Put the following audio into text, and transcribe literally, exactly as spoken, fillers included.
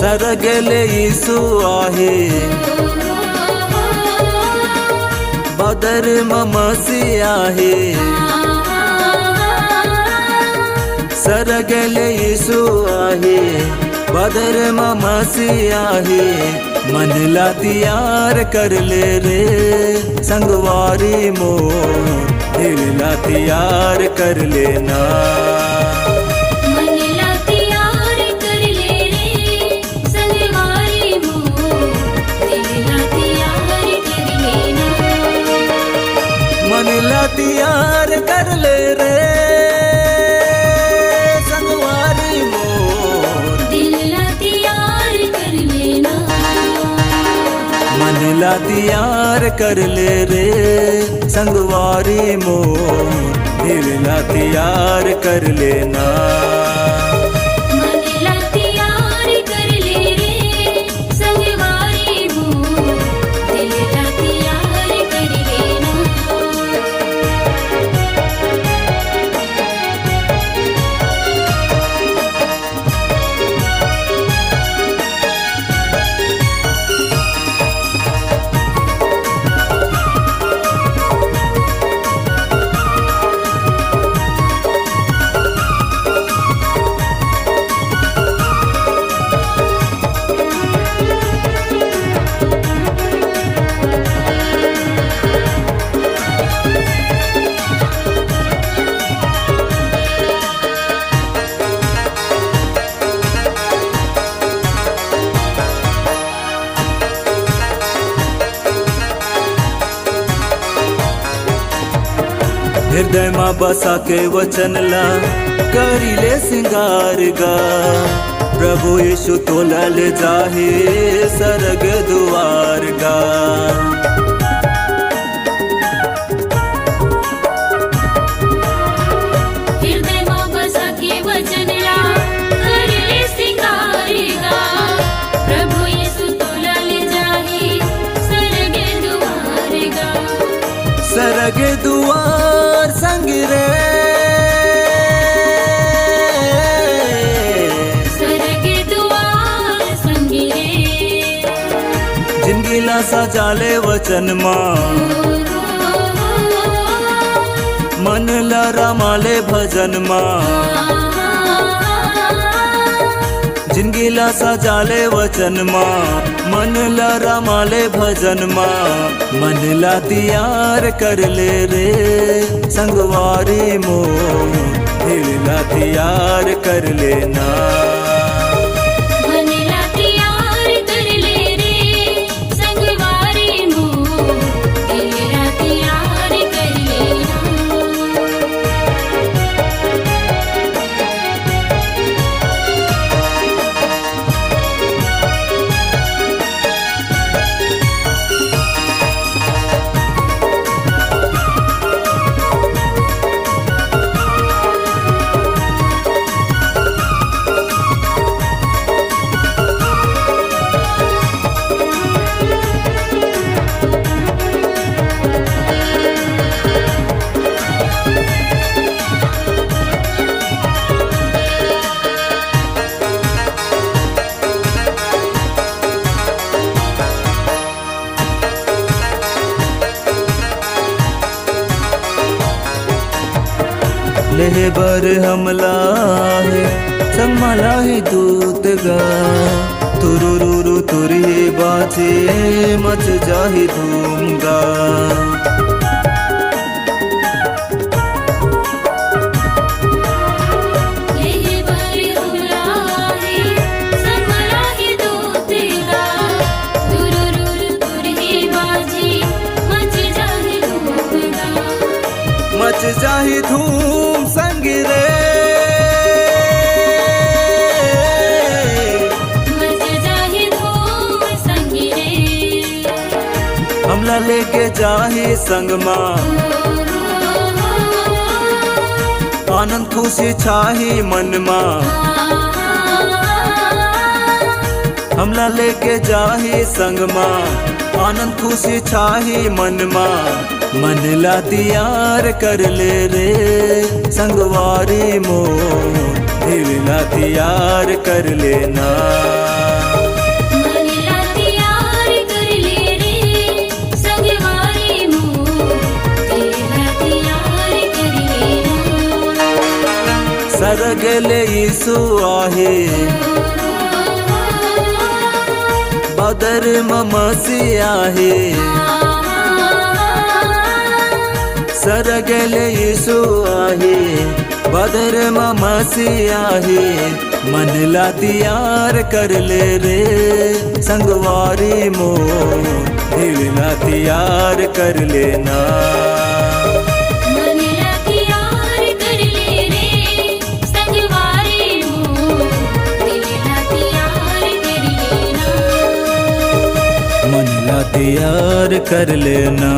सरग ले यीशु आहे, बादर म मसीह आहे। सरग ले यीशु आहे, बादर म मसीह आहे। मन ला तियार कर ले रे संगवारी मोर, दिल ला तियार कर लेना। मन ला तियार कर ले रे संगवारी मोर, दिल ला तियार कर लेना। मन ला तियार कर ले रे संगवारी मोर, दिल ला तियार कर लेना। मन ला तियार कर ले रे संगवारी मोर, दिल ला तियार कर लेना। मन ला तियार कर ले रे संगवारी मोर, दिल ला तियार कर लेना। हृदय मा बसा के वचन ला करी ले सिंगार गा, प्रभु यीशु तोला ले जाही सरग दुआर गा। हृदय मा बसा के वचन ला कर ले सिंगार गा, प्रभु यीशु तोला ले जाही सरग दुआर गा। सरग दुआर संग रे, सरग दुआर संग रे। जिंदगी ला सजा ले वचन मा, मन ला रमा ले भजन मा। जिंदगी ला सजा ले वचन मा, मन ला रमा ले भजन मा। मन ला तियार कर ले रे संगवारी मोर, दिल ला तियार कर लेना। मन ला तियार कर ले रे संगवारी मोर, दिल ला तियार कर लेना। लेहे बर हमला हे, संग मा लाही दूत गा। तुरुरुरु तुरही बाजे, मच जाही धूम गा। लेहे बर हमला हे, संग मा लाही दूत गा। तुरुरुरु तुरही बाजे, मच जाही धूम गा। मच जाही धूम संग रे। मच जाही धूम संग रे। हमला लेके जाही संग मा, आनंद खुशी छाही मन मा। हमला लेके जाही संग मा, आनंद खुशी छाही मन मा। मन ला तियार कर ले रे संगवारी मोर, दिल ला तियार कर लेना। सरग ले यीशु आहे, बादर म मसीह आहे। सरग ले यीशु आहे, बादर म मसीह आहे। मन ला तियार कर ले रे संगवारी मोर, दिल ला तियार कर लेना। मन ला तियार कर ले रे संगवारी मोर, दिल ला तियार कर लेना। मन ला तियार कर लेना।